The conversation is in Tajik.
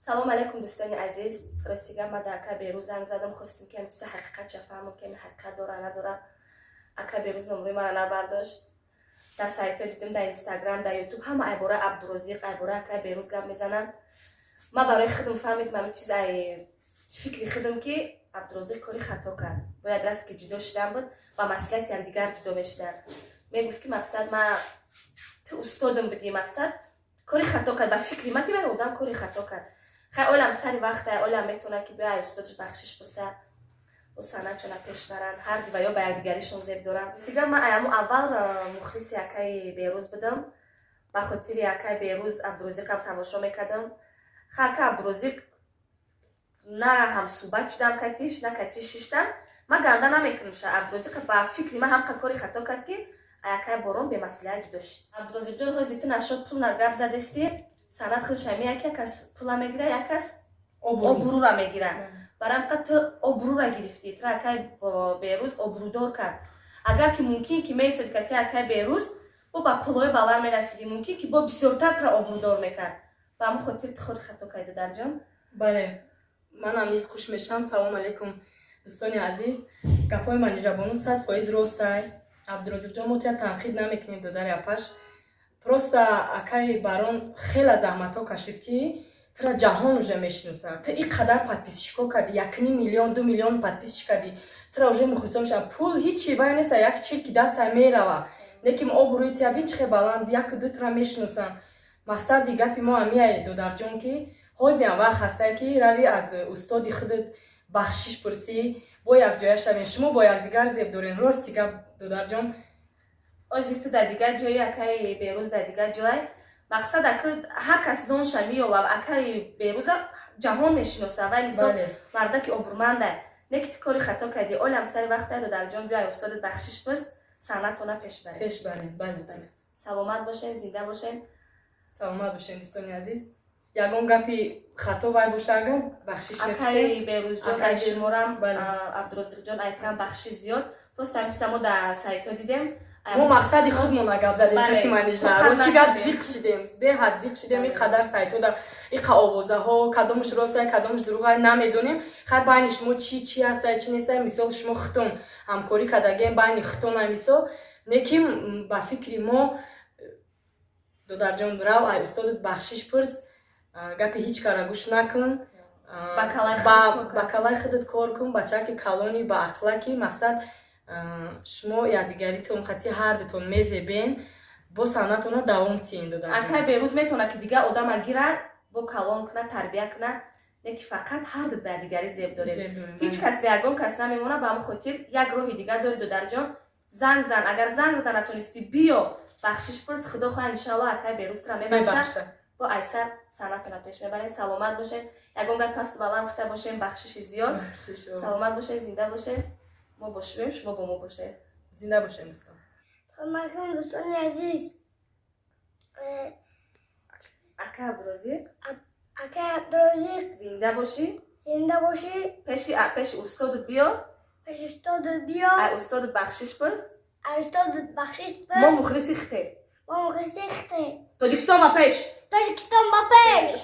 Салом алейкум, дӯстони азиз. Ростига, ма да ака Берӯз занг задам, хостем, ки чиза ҳақиқатша фаҳмам, ки ҳақиқат дора, надора. Ака Берӯз номрои мара набардошт. Дар сайтҳо дидем, дар Инстаграм, дар Ютуб ҳама айбораи Абдурозиқ, айбораи ака Берӯз гап мезананд. Ма барои худам фаҳмидам, ҳамин чиз ай фикри худам, ки Абдурозиқ кори хато кард. Бояд раст ки ҷудо шудан буд, ба маслиҳати якдигар ҷудо мешуданд. Мегуфт, ки мақсад, ма ту устодам будӣ, мақсад, кори хато кард. Ба фикри ма, ки вай одам кори хато кард. Хай, олам сари вақта, олам метавонад, ки биёй, устодаш бахшиш пурса, бо санъатшона пеш баранд. Ҳар ва ё ба якдигаришон зеб доранд. Дигар ман аяму аввал мухлиси акаи Берӯз будам. Ба хотири акаи Берӯз Абдурозиқам тамошо мекардам. Ха, ака Абдурозиқ на ҳамсӯҳбат шудам катиш, на катиш шиштам. Ман ганда намекунам ша. Абдурозиқ ба фикри ман ҳамқа кори хато кард, ки акаи Борон бемаслиҳат ҷудо шуд. Абдурозиқҷон, ҳози ту нашод пул гап задестӣ. Санъат худш ҳами як кас пула мегира, як кас обрӯра мегира. Барои ҳамқа ту обрӯра гирифтӣ, ту акаи Берӯз обрӯдор кард. Агар ки мумкин ки меистод кати акаи Берӯз, бо ба қуллаҳои баланд мерасидӣ, мумкин ки бо бисёртар тура обрӯдор мекард. Ба ҳамон хотир ту хори хато кардӣ, дарҷон. Бале, манам низ хуш мешавам. Салом алейкум, дӯстони азиз. Гапҳои Манижабону 100% ростай. Абдурозиқҷон, мо туя танқид намекунем, додари апаш. Просто акаи Барон хеле заҳматҳо кашид, ки тура ҷаҳон уже мешиносад. Ту ин қадар подписчикҳо кардӣ, 1,5 миллион, 2 миллион подписчик кардӣ, тура уже мухлисон мешаванд. Пул ҳичи вай неста, як чирки даста мерава, лекин обрӯи тия бин, чӣ хел баланд, яку ду тура мешиносанд. Мақсади гапи мо ҳамияй, додарҷон, ки ҳозиам вақт ҳастае, ки рави, аз устоди худат бахшиш пурсӣ, бо якҷоя шавем. Шумо бо якдигар зеб дорем, рости гап, додарҷон. Ози ту дар дигар ҷои, акаи Берӯз дар дигар ҷой. Мақсад, ака, ҳар кас нонша меёвад. Акаи Берӯза ҷаҳон мешиноса. Вай мисол мардаки обрӯманда. Не ки ту кори хато кардӣ. Олам сари вақта, додарҷон, биёй, устодат бахшиш пурс, санъатона пеш баред. Пеш барем, бале, дуруст. Саломат бошен, зинда бошен. Саломат бошен, дӯстони азиз. Ягон гапи хато вай боша, агар бахшиш. Акаи Берӯзҷон, ай шуморам, Абдурозиқҷон, айтам бахшиш зиёд. Просто ҳамин чиза мо дар сайтҳо дидем. Мо мақсади худмона гап задем, ки Манижа, рости гап, зиқ шидем, беҳад зиқ шидем. Ин қадар сайтҳода, иқа овозаҳо, кадомаш ростай, кадомаш дурӯғай, намедонем. Хай, байни шумо чӣ чӣ ҳастай, чӣ нестай, мисол, шумо хитон ҳамкорӣ кардагем, байни хитонай, мисол. Лекин ба фикри мо, додарҷон, рав, ай устодат бахшиш пурс, гапи ҳеҷ кара гӯш накун, ба калаи худат кор кун. Бачаки калони, ба ақлаки, мақсад, шумо якдигаритон қати ҳардутон мезебен, бо санъатона давом тиҳен. Акай Берӯз метавонад, ки дигар одама гирад, бо калон кунад, тарбия кунад, не ки фақат ҳарду ба якдигарӣ зеб дорем. Ҳеҷ кас ба ягон кас намемонад. Ба ҳамон хотир як роҳи дигар дори, додарҷон: занг зан. Агар занг зада натонистӣ, биё, бахшиш пурс. Худо хоҳад, иншоалло, акай Берӯз тура мебахшад, бо айсар санъатона пеш мебарем. Саломат бошед. Ягон гап пасту баланд гуфта бошем, бахшиши зиёд. Саломат бошед, зинда бошед. Мо бо шумоем, шумо бо мо бошед. Зинда бошед, дӯстон. Салом алейкум, дӯстони азиз. Ака Абдурозиқ. Ака Абдурозиқ. Зинда бошӣ. Зинда бошӣ. Пеши устодут биё. Пеши устодут биё. Ай устодут бахшиш пурс. Ай устодут бахшиш Мо пурс. мухлиси хите. Мо мухлиси хите. Тоҷикистон ба пеш! Тоҷикистон ба пеш!